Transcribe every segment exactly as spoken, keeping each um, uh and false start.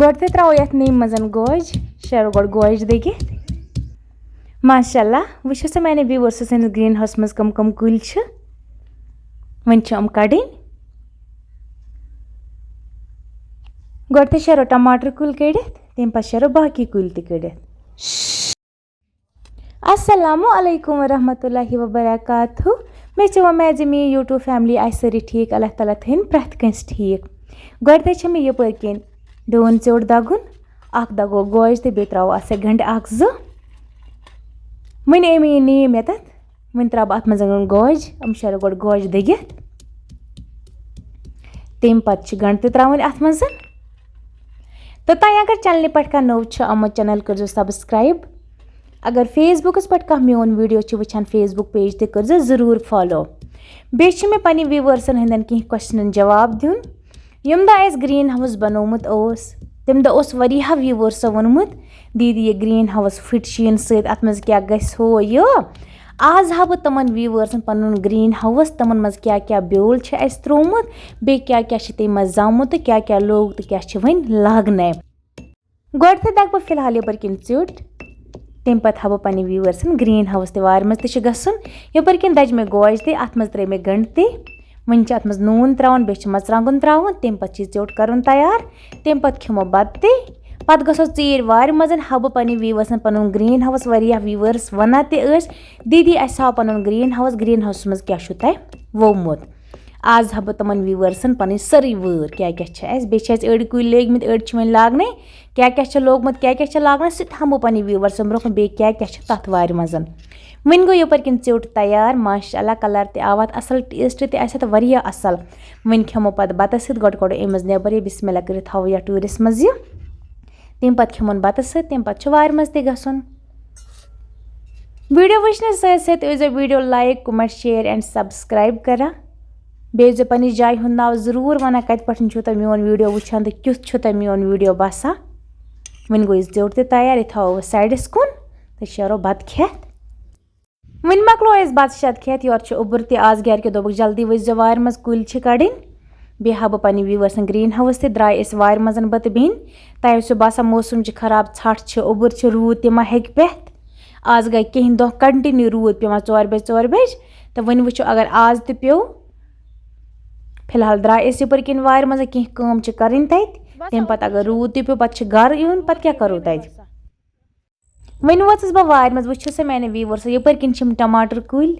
گۄڈٕ تہِ ترٛاوو یَتھ نِمہِ منٛز گوج، شیرو گۄڈٕ گوج دٔگِتھ۔ ماشاء اللہ، وٕچھِو سا میانہِ ویوٲرسہٕ سٕنٛدِس گرٛیٖن ہاوسَس منٛز کٕم کٕم کُلۍ چھِ۔ وۄنۍ چھِ یِم کَڑٕنۍ۔ گۄڈٕ تہِ شیرو ٹماٹر کُلۍ کٔڑِتھ، تَمہِ پَتہٕ شیرو باقٕے کُلۍ تہِ کٔڑِتھ۔ السلام علیکم ورحمۃ اللہ وبرکاتہ۔ مےٚ چھِ وۄمید زِ میٛٲنۍ YouTube family آسہِ سٲری ٹھیٖک، اللہ تعالیٰ تھٲیِن پرٛٮ۪تھ کٲنٛسہِ ٹھیٖک۔ گۄڈٕنٮ۪تھٕے چھِ مےٚ یَپٲرۍ کِنۍ ڈوٗنۍ ژیوٚٹ دَگُن، اَکھ دَگو گوجہِ تہٕ بیٚیہِ ترٛاوو اَتھ سۭتۍ گَنٛڈٕ اَکھ زٕ۔ وۄنۍ أنۍ مےٚ یہِ نیم یَتَتھ، وۄنۍ ترٛاوٕ بہٕ اَتھ منٛز گوجہِ، یِم شیرٕ گۄڈٕ گوجہِ دٔگِتھ۔ تَمہِ پَتہٕ چھِ گَنٛڈٕ تہِ ترٛاوٕنۍ اَتھ منٛز۔ تہٕ تۄہہِ اگر چینلہِ پٮ۪ٹھ کانٛہہ نوٚو چھُ آمُت، channel کٔرۍزیو subscribe۔ اگر Facebookس پٮ۪ٹھ کانٛہہ میون video چھُ وٕچھان، Facebook page تہِ کٔرۍزیو ضروٗر follow۔ بیٚیہِ چھِ مےٚ پنٛنہِ viewersن ہٕنٛدٮ۪ن کینٛہہ questionن جواب دیُن۔ ییٚمہِ دۄہ اَسہِ green house بنوومُت اوس، تَمہِ دۄہ اوس واریاہ viewersو ووٚنمُت، "دیٖدی، یہِ green house فِٹ شیٖن سۭتۍ، اَتھ منٛز کیٛاہ گژھِ ہُہ یہِ؟" آز ہاوٕ بہٕ تِمَن viewersن پَنُن green house، تِمَن منٛز کیٛاہ کیٛاہ بیول چھِ اَسہِ ترٛوومُت، بیٚیہِ کیٛاہ کیٛاہ چھِ تَمہِ منٛز زامُت تہٕ کیٛاہ کیٛاہ لوٚگ تہٕ کیٛاہ چھِ وۄنۍ لاگنَے۔ گۄڈٕ تہِ دَگہٕ بہٕ فی الحال یَپٲرۍ کِنۍ ژیوٚٹ، تَمہِ پَتہٕ ہاوٕ بہٕ پنٛنہِ viewersن green house تہِ وارِ منٛز تہِ چھِ گژھُن۔ یَپٲرۍ کِنۍ دَجہِ مےٚ گوجہِ تہِ، اَتھ منٛز ترٛٲے مےٚ گَنٛڈٕ تہِ۔ وۄنۍ چھِ اَتھ منٛز نوٗن ترٛاوُن، بیٚیہِ چھِ مَرژٕوانٛگُن ترٛاوُن، تَمہِ پَتہٕ چھِ یہِ ژیوٚٹ کَرُن تیار، تَمہِ پَتہٕ کھٮ۪مو بَتہٕ تہِ۔ پَتہٕ گژھو ژیٖرۍ وارِ منٛز، ہاوٕ بہٕ پنٛنہِ viewersن پَنُن green house۔ واریاہ viewers وَنان تہِ ٲسۍ، "دیٖدی، اَسہِ ہاو پَنُن green house، green houseس منٛز کیٛاہ چھُو تۄہہِ ووٚومُت؟" آز ہاوٕ بہٕ تِمَن viewersن پَنٕنۍ سٲرٕے وٲر کیٛاہ کیٛاہ چھِ اَسہِ۔ بیٚیہِ چھِ اَسہِ أڑۍ کُلۍ لٲگۍ مٕتۍ، أڑۍ چھِ وۄنۍ لاگنَے۔ کیٛاہ کیٛاہ چھِ لوگمُت، کیٛاہ کیٛاہ چھِ لاگنَے، سُہ تہِ ہاوٕ بہٕ پنٛنہِ viewersن برونٛہہ کُن، بیٚیہِ کیٛاہ کیٛاہ چھِ تَتھ وارِ منٛز۔ وۄنۍ گوٚو یَپٲرۍ کِنۍ ژیوٚٹ تیار، ماشاء اللہ، colour تہِ آو اَتھ اَصٕل، taste تہِ آسہِ اَتھ واریاہ اَصٕل۔ وۄنۍ کھٮ۪مو پَتہٕ بَتَس سۭتۍ، گۄڈٕ کَڑو اَمہِ منٛز نٮ۪بَر یہِ، بسم اللہ کٔرِتھ تھاوو یَتھ ٹوٗرِس منٛز یہِ۔ تَمہِ پَتہٕ کھٮ۪مون بَتَس سۭتۍ، تَمہِ پَتہٕ چھُ وارِ منٛز تہِ گژھُن۔ Video وٕچھنَس سۭتۍ سۭتۍ ٲسۍزیو video like، comment، share and subscribe کران۔ بیٚیہِ ٲسۍزیو پنٛنِس جایہِ ہُنٛد ناو ضروٗر وَنان، کَتہِ پٮ۪ٹھ چھُو تُہۍ میون video وٕچھان تہٕ کیُتھ چھُ تۄہہِ میون video باسان۔ وۄنۍ گوٚو یہِ ژیوٚٹ تہِ تیار، یہِ تھاوو أسۍ sideس کُن تہٕ شیرو بَتہٕ کھٮ۪تھ۔ وۄنۍ مۄکلو أسۍ بَتہٕ شَتہٕ کھٮ۪تھ، یورٕ چھُ اوٚبُر تہِ آز گَرِ کہِ دوٚپُکھ، "جلدی ؤسۍزیو وارِ منٛز، کُلۍ چھِ کَڑٕنۍ۔" بیٚیہِ ہاوٕ بہٕ پنٛنہِ viewersن green house تہِ۔ درٛاے أسۍ وارِ منٛز بہٕ تہٕ بیٚنہِ۔ تۄہہِ آسیو باسان، موسم چھُ خراب، ژھٹھ چھِ، اوٚبُر چھِ، روٗد تہِ ما ہیٚکہِ پٮ۪تھ۔ آز گٔے کینٛہہ دۄہ continue روٗد پٮ۪وان ژورِ بَجہِ، ژورِ بَجہِ۔ تہٕ وۄنۍ وٕچھو، اگر آز تہِ پیوٚو، فی الحال درٛاے أسۍ یَپٲرۍ کِنۍ وارِ منٛز، کینٛہہ کٲم چھِ کَرٕنۍ تَتہِ۔ تَمہِ پَتہٕ اگر روٗد تہِ پیوٚو، پَتہٕ چھِ گَرٕ یُن، پَتہٕ کیٛاہ کَرو تَتہِ؟ وۄنۍ وٲژٕس بہٕ وارِ منٛز، وٕچھِو سا میانہِ viewersو، یَپٲرۍ کِنۍ چھِ یِم ٹماٹر کُلۍ،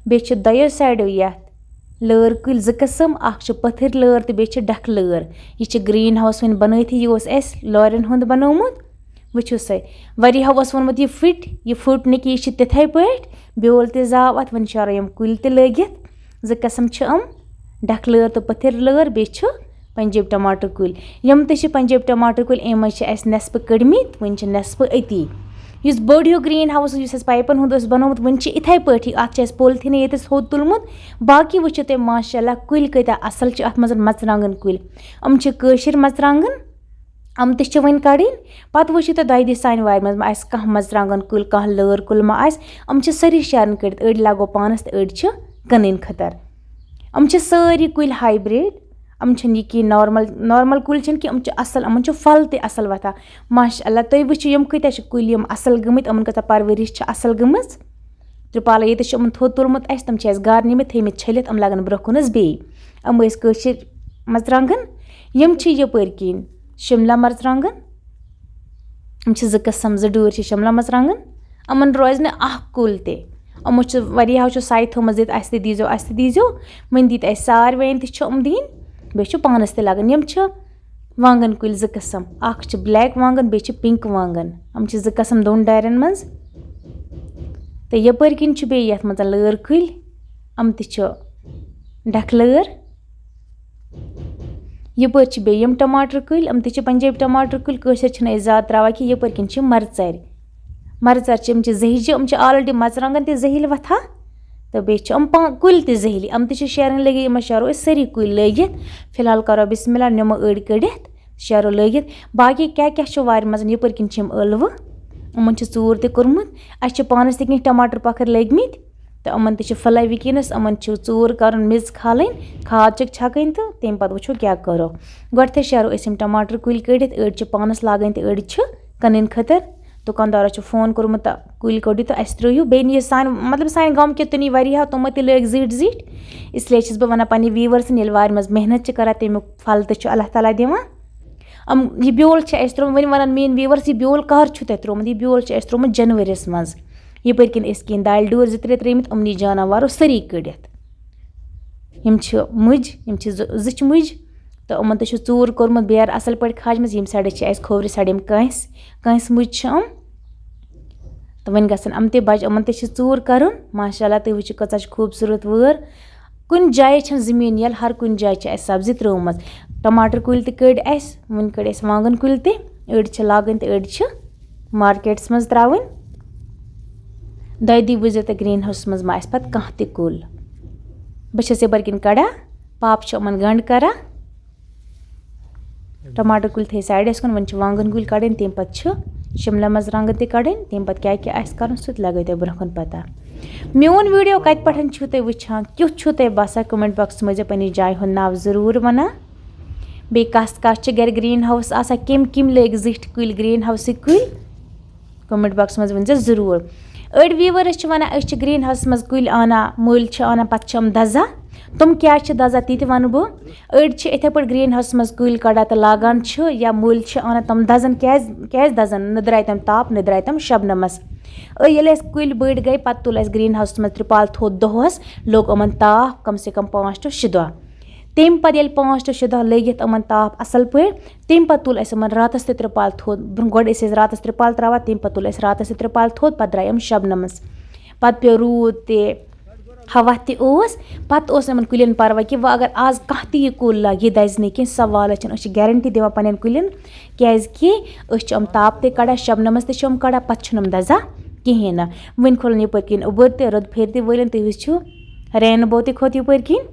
بیٚیہِ چھِ دۄیو sideو یَتھ لٲر کُلۍ زٕ قٕسٕم، اَکھ چھُ پٔتھٕرۍ لٲر تہٕ بیٚیہِ چھِ ڈَکھٕ لٲر۔ یہِ چھِ green house وۄنۍ بَنٲیتھٕے، یہِ اوس اَسہِ لورٮ۪ن ہُنٛد بَنومُت۔ وٕچھِو سا، واریاہو اوس ووٚنمُت یہِ پھٕٹ، یہِ پھُٹ نہٕ کینٛہہ، یہِ چھِ تِتھَے پٲٹھۍ، بیول تہِ زاو اَتھ، وۄنۍ شیرو یِم کُلۍ تہِ لٲگِتھ۔ زٕ قٕسٕم چھِ یِم، ڈَکھٕ لٲر تہٕ پٔتھٕرۍ لٲر، بیٚیہِ چھُ پنجٲبۍ ٹماٹر کُلۍ۔ یِم تہِ چھِ پنجٲبۍ ٹماٹر کُلۍ، یِمن منٛز چھِ اَسہِ نٮ۪صفہٕ کٔڑمٕتۍ، وٕنہِ چھِ نٮ۪صفہٕ أتی۔ یُس بوٚڑ ہیوٗ green house، یُس اَسہِ پایپن ہُنٛد اوس بنومُت، وٕنہِ چھِ یِتھَے پٲٹھی۔ اَتھ چھِ اَسہِ polythene ییٚتٮ۪س تھوٚد تُلمُت۔ باقٕے وٕچھِو تُہۍ، ماشاء اللہ، کُلۍ کۭتیٛاہ اَصٕل چھِ۔ اَتھ منٛز مَرژٕوانٛگن کُلۍ، یِم چھِ کٲشِرۍ مَرژٕوانٛگن، یِم تہِ چھِ وۄنۍ کَڑٕنۍ۔ پَتہٕ وٕچھِو تُہۍ، دۄیہِ دِشہِ سانہِ وارِ منٛز ما آسہِ کانٛہہ مَرژٕوانٛگن کُلۍ، کانٛہہ لٲر کُل ما آسہِ۔ یِم چھِ سٲری شیرن کٔڑِتھ، أڑۍ لاگو پانَس تہٕ أڑۍ چھِ کٕنٕنۍ خٲطرٕ۔ یِم چھِ سٲری کُلۍ hybrid، یِم چھِنہٕ یہِ کینٛہہ normal، normal کُلۍ چھِنہٕ کینٛہہ، یِم چھِ اَصٕل، یِمَن چھُ پھل تہِ اَصٕل وۄتھان۔ ماشاء اللہ، تُہۍ وٕچھِو یِم کۭتیٛاہ چھِ کُلۍ یِم اَصٕل گٔمٕتۍ، یِمَن کۭژاہ پَرؤرِش چھِ اَصٕل گٔمٕژ۔ ترٛپالہٕ ییٚتہِ چھُ یِمَن تھوٚد تُلمُت اَسہِ، تِم چھِ اَسہِ گارنہِ منٛز تھٲیمٕتۍ چھٔلِتھ، یِم لَگَن برٛونٛہہ کُن حظ بیٚیہِ۔ یِم ٲسۍ کٲشِرۍ مَرژٕوانٛگَن، یِم چھِ یَپٲرۍ کِنۍ شِملہ مَرژٕوانٛگَن۔ یِم چھِ زٕ قٕسٕم، زٕ ڈٲرۍ چھِ شِملہ مَرژٕوانٛگَن۔ یِمَن روزِ نہٕ اَکھ کُل تہِ۔ یِمو چھِ واریاہو چھُ سَے تھٲومٕژ ییٚتہِ، اَسہِ تہِ دیٖزیو، اَسہِ تہِ دیٖزیو۔ وۄنۍ دِتۍ اَسہِ ساروِیَن تہِ چھِ یِم دِنۍ، بیٚیہِ چھُ پانَس تہِ لَگان۔ یِم چھِ وانٛگَن کُلۍ زٕ قٕسٕم، اَکھ چھِ black وانٛگَن، بیٚیہِ چھِ pink وانٛگَن۔ یِم چھِ زٕ قٕسٕم دۄن ڈارٮ۪ن منٛز۔ تہٕ یَپٲرۍ کِنۍ چھِ بیٚیہِ یَتھ منٛز لٲر کُلۍ، یِم تہِ چھِ ڈَکھٕ لٲر۔ یَپٲرۍ چھِ بیٚیہِ یِم ٹماٹر کُلۍ، یِم تہِ چھِ پنجٲبۍ ٹماٹر کُلۍ، کٲشِرۍ چھِنہٕ أسۍ زیادٕ ترٛاوان کینٛہہ، یَپٲرۍ کِنۍ چھِ یِم مَرژَرِ۔ مَرژَر چھِ، یِم چھِ زٔہِجہِ، یِم چھِ already مَرژٕوانٛگَن تہِ زٔہِلۍ وۄتھان، تہٕ بیٚیہِ چھِ یِم پا-، کُلۍ تہِ زٔہِلۍ، یِم تہِ چھِ شیرٕنۍ لٔگِتھ، یِمَن شیرو أسۍ سٲری کُلۍ لٲگِتھ۔ فی الحال کَرو بسم اللہ، نِمو أڑۍ کٔڑِتھ، شیرو لٲگِتھ۔ باقٕے کیٛاہ کیٛاہ چھُ وارِ منٛز، یَپٲرۍ کِنۍ چھِ یِم ٲلوٕ، یِمَن چھِ ژوٗر تہِ کوٚرمُت۔ اَسہِ چھِ پانَس تہِ کینٛہہ ٹماٹر پۄکھٕرۍ لٲگۍ مٕتۍ، تہٕ یِمَن تہِ چھِ فٕلَے وٕنکیٚنَس، یِمَن چھِ ژوٗر کَرُن، میٚژ کھالٕنۍ، کھاد چھِکھ چھَکٕنۍ تہٕ تَمہِ پَتہٕ وٕچھو کیٛاہ کَرو۔ گۄڈٕنٮ۪تھٕے شیرو أسۍ یِم ٹماٹر کُلۍ کٔڑِتھ، أڑۍ چھِ پانَس لاگٕنۍ تہٕ أڑۍ چھِ کٕنٕنۍ خٲطرٕ۔ دُکاندارَس چھُ فون کوٚرمُت تہٕ کُلۍ کٔڑِو تہٕ اَسہِ ترٛٲیِو۔ بیٚیہِ نِیہِ سانہِ، مطلب، سانہِ گامہٕ کٮ۪و تہِ نِیہِ واریاہو، تِمو تہِ لٲگۍ زِٹھۍ زِٹھۍ۔ اس لیے چھَس بہٕ وَنان پنٛنہِ ویٖوَرسَن، ییٚلہِ وارِ منٛز محنت چھِ کَران، تَمیُک پھل تہِ چھُ اللہ تعالیٰ دِوان۔ یِم، یہِ بیول چھِ اَسہِ ترٛوومُت، وۄنۍ وَنان میٛٲنۍ ویٖوَرس، یہِ بیول کَر چھُو تۄہہِ ترٛوومُت؟ یہِ بیول چھِ اَسہِ ترٛوومُت جَنؤریَس منٛز۔ یَپٲرۍ کِنۍ أسۍ کِہیٖنۍ دالہِ ڈوٗر زٕ ترٛےٚ ترٛٲیمٕتۍ، یِمنٕے جاناوارو سٲری کٔڑِتھ۔ یِم چھِ مُجۍ، یِم چھِ زٕ، زٕ چھِ مُجۍ، تہٕ یِمَن تہِ چھُ ژوٗر کوٚرمُت، بیرٕ اَصٕل پٲٹھۍ کھاجمٕژ۔ ییٚمہِ سایڈٕ چھِ اَسہِ کھوورِ سایڈٕ یِم کٲنٛسہِ، کٲنٛسہِ مُجۍ چھِ یِم۔ تہٕ وۄنۍ گژھن یِم تہِ بَجہِ، یِمَن تہِ چھِ ژوٗر کَرُن۔ ماشاء اللہ، تُہۍ وٕچھِو کۭژاہ چھِ خوٗبصوٗرت وٲر۔ کُنہِ جایہِ چھَنہٕ زٔمیٖن یَلہٕ، ہر کُنہِ جایہِ چھِ اَسہِ سبزی ترٛٲومٕژ۔ ٹماٹر کُلۍ تہِ کٔڑۍ اَسہِ، وٕنۍ کٔڑۍ اَسہِ وانٛگَن کُلۍ تہِ، أڑۍ چھِ لاگٕنۍ تہٕ أڑۍ چھِ مارکیٹَس منٛز ترٛاوٕنۍ۔ دۄیہِ دُہۍ وٕچھزیو تُہۍ گرٛیٖن ہاوسَس منٛز ما آسہِ پَتہٕ کانٛہہ تہِ کُل۔ بہٕ چھَس یَپٲرۍ کِنۍ کَڑان، پاپہٕ چھُ یِمَن گَنٛڈ کَران۔ ٹماٹر کُلۍ تھٲے سایڈَس کُن، وۄنۍ چھِ وانٛگَن کُلۍ کَڑٕنۍ، تَمہِ پَتہٕ چھِ شِملہ مَرژٕوانٛگَن تہِ کَڑٕنۍ، تَمہِ پَتہٕ کیٛاہ کیٛاہ آسہِ کَرُن، سُہ تہِ لَگٲے تۄہہِ برٛونٛہہ کُن پَتہ۔ میون ویٖڈیو کَتہِ پٮ۪ٹھ چھُو تُہۍ وٕچھان، کیُتھ چھُو تۄہہِ باسان، کمنٹ باکسَس منٛز یہِ پنٛنِس جایہِ ہُنٛد ناو ضروٗر وَنان۔ بیٚیہِ کَس کَس چھِ گَرِ گرٛیٖن ہاوُس آسان، کَمہِ کَمہِ لٲگۍ زِٹھۍ کُلۍ گرٛیٖن ہاوسٕکۍ کُلۍ؟ کمنٹ باکسَس منٛز ؤنۍ زیو ضروٗر۔ أڑۍ ویٖوَرٕز چھِ وَنان، أسۍ چھِ گرٛیٖن ہاوسَس منٛز کُلۍ اَنان، مٔلۍ چھِ اَنان، پَتہٕ چھِ یِم دَزان۔ تِم کیٛازِ چھِ دَزان، تہِ تہِ وَنہٕ بہٕ۔ أڑۍ چھِ یِتھَے پٲٹھۍ گرٛیٖن ہاوسَس منٛز کُلۍ کَڑان تہٕ لاگان چھِ، یا مٔلۍ چھِ اَنان، تِم دَزان کیٛازِ، کیٛازِ دَزان؟ نہ درٛاے تِم تاپھ، نہ درٛاے تِم شبنمَس۔ أے ییٚلہِ اَسہِ کُلۍ بٔڑۍ گٔے، پَتہٕ تُل اَسہِ گرٛیٖن ہاوسَس منٛز ترٛپال تھوٚد دۄہَس، لوٚگ یِمَن تاپھ کَم سے کَم پانٛژھ to شےٚ دۄہ۔ تَمہِ پَتہٕ ییٚلہِ پانٛژھ to شےٚ دۄہ لٔگِتھ یِمَن تاپھ اَصٕل پٲٹھۍ، تَمہِ پَتہٕ تُل اَسہِ یِمَن راتَس تہِ ترٛپال تھوٚد۔ برٛونٛہہ گۄڈٕ ٲسۍ أسۍ راتَس ترٛپال ترٛاوان، تَمہِ پَتہٕ تُل اَسہِ راتَس تہِ ترٛپال تھوٚد، پَتہٕ درٛاے یِم شبنمَس۔ پَتہٕ پیوٚو روٗد تہِ، ہوا تہِ اوس، پَتہٕ اوس یِمَن کُلٮ۪ن پَرواے کہِ وۄنۍ اگر آز کانٛہہ تہِ یہِ کُل لَگہِ، یہِ دَزِ نہٕ کینٛہہ، سۄ وعلیٰ چھِنہٕ۔ أسۍ چھِ گارنٹی دِوان پنٛنٮ۪ن کُلٮ۪ن، کیٛازِکہِ أسۍ چھِ یِم تاپھ تہِ کَڑان، شبنمَس تہِ چھِ یِم کَڑان، پَتہٕ چھِنہٕ یِم دَزان کِہیٖنۍ نہٕ۔ وٕنۍ کھُلَن یَپٲرۍ کِنۍ اوٚبُر تہِ، رۄد پھیٚرِ تہِ وٲلِن، تُہۍ وٕچھِو رینبو تہِ کھوٚت یَپٲرۍ کِنۍ۔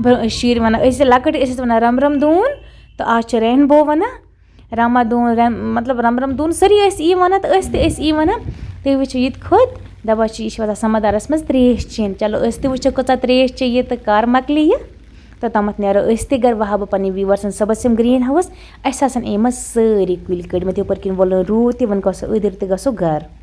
برٛونٛہہ ٲسۍ شُرۍ وَنان، أسۍ لۄکٕٹۍ ٲسۍ أسۍ وَنان رَم رَم دوٗن، تہٕ آز چھِ رینبو وَنان۔ رَما دوٗن، رَم-، مطلب رَم رَم دوٗن، سٲری ٲسۍ یی وَنان تہٕ أسۍ تہِ ٲسۍ یی وَنان۔ تُہۍ وٕچھِو یہِ تہِ کھوٚت، دَپان چھِ یہِ چھِ وَسان سَمَدارَس منٛز ترٛیش چیٚنۍ۔ چلو أسۍ تہِ وٕچھو کۭژاہ ترٛیش چیٚیہِ یہِ تہٕ کَر مۄکلہِ یہِ۔ تہٕ تامَتھ نیرو أسۍ تہِ گَرٕ، وَہاو بہٕ پنٛنٮ۪ن ویٖوَرسَن صُبحَس یِم گرٛیٖن ہاوُس۔ اَسہِ آسَن اَمہِ منٛز سٲری کُلۍ کٔڑۍمٕتۍ، یَپٲرۍ کِنۍ وولُن روٗد تہِ، وۄنۍ گژھو أدٕرۍ تہِ گژھو گَرٕ۔